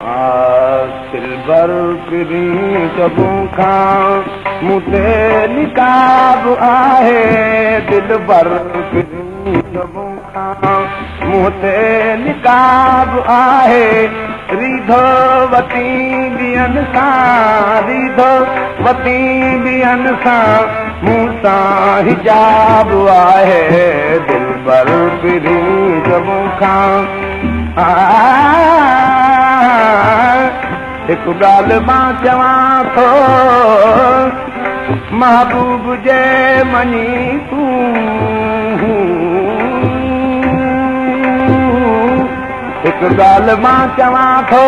دلبر پرين سڀ کان مون تي نقاب آهي، دلبر پرين سڀ کان مون تي نقاب آهي، ريڌو وتي ٻين سان، ريڌو وتي ٻين سان، مون سان حجاب آهي، دلبر پرين سڀ کان. هڪ ڳالهه مان چوان ٿو، محبوب جي مڃي تون، هڪ ڳالهه مان چوان ٿو،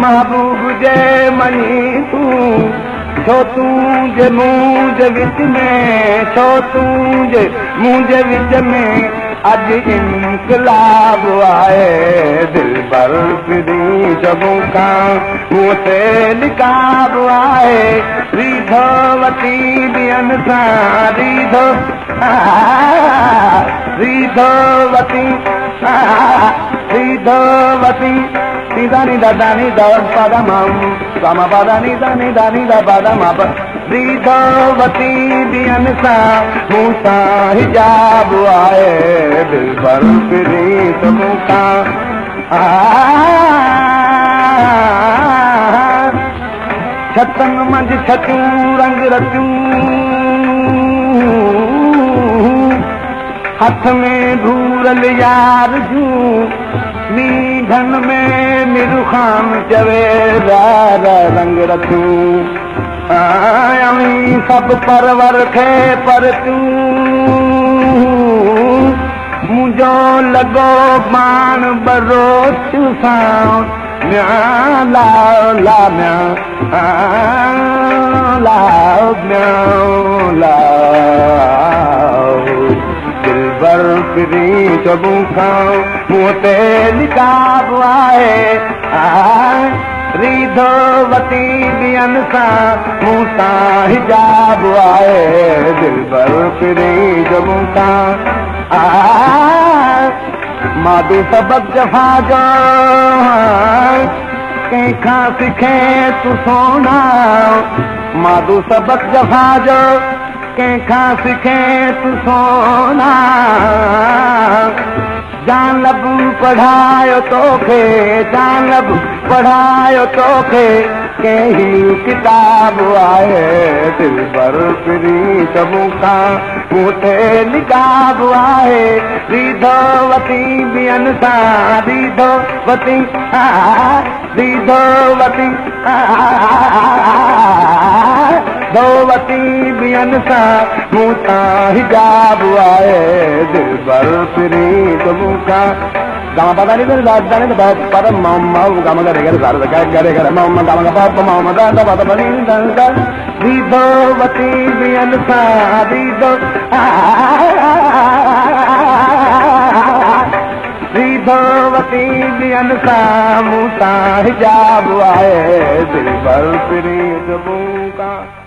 محبوب جي مڃي تون، ڇو تون جي منهنجي وچ ۾، ڇو تون جي منهنجي وچ ۾ اڄ انقلاب آهي، دلبر پرين سڀ کان مون تي نقاب آهي، ريڌو وتي ٻين سان، ريڌو ريڌو وتي ريڌو وتي ني دا دا ني دا پا دا ما گا ما پا دا ني دا ني دا ني دا پا دا ما پا، ريڌو وتي ٻين سان، مون سان حجاب آهي، دلبر پرين سڀ کان. ڇتن منجهه ڇتيون رنگ رتيون، هٿ ۾ ڀورل يار جون، مينڍن ۾ نرخان چوي رنگ رکيون، اوهين سڀ پرور کي پرتيون، منهنجو لڳو پاڻ ٻروچ سان، ميان لا لا ميان لا ميان لا، دلبر پرين سڀ کان مون تي نقاب آهي، ريڌو وتي ٻين سان، مون سان حجاب آهي، دلبر پرين سڀ کان. مادو سبق جفا جو ڪنهن کان سکي تون سونا، مادو سبق جفا جو ڪنهن کان سکي تون سونا، جانب پڙهايو توکي، جانب پڙهايو توکي ڪنهن ڪتاب آهي، دلبر پرين سڀ کان مون تي نقاب آهي، ريڌو وتي ٻين سان، ريڌو وتي ريڌو وتي ڌوتي ٻين سان، مون سان حجاب آهي، دلبر پرين سڀ کان. گاما پا ني دا دا ني دا پا دا ما ما گاما گا ري گا سا گا گا ري گا ما ما گاما گا پا ما ما دا دا پا دا ني دا دا، ريڌو وتي ٻين سان، ريڌو ريڌو وتي ٻين سان، مون سان حجاب آهي، دلبر پرين سڀ کان.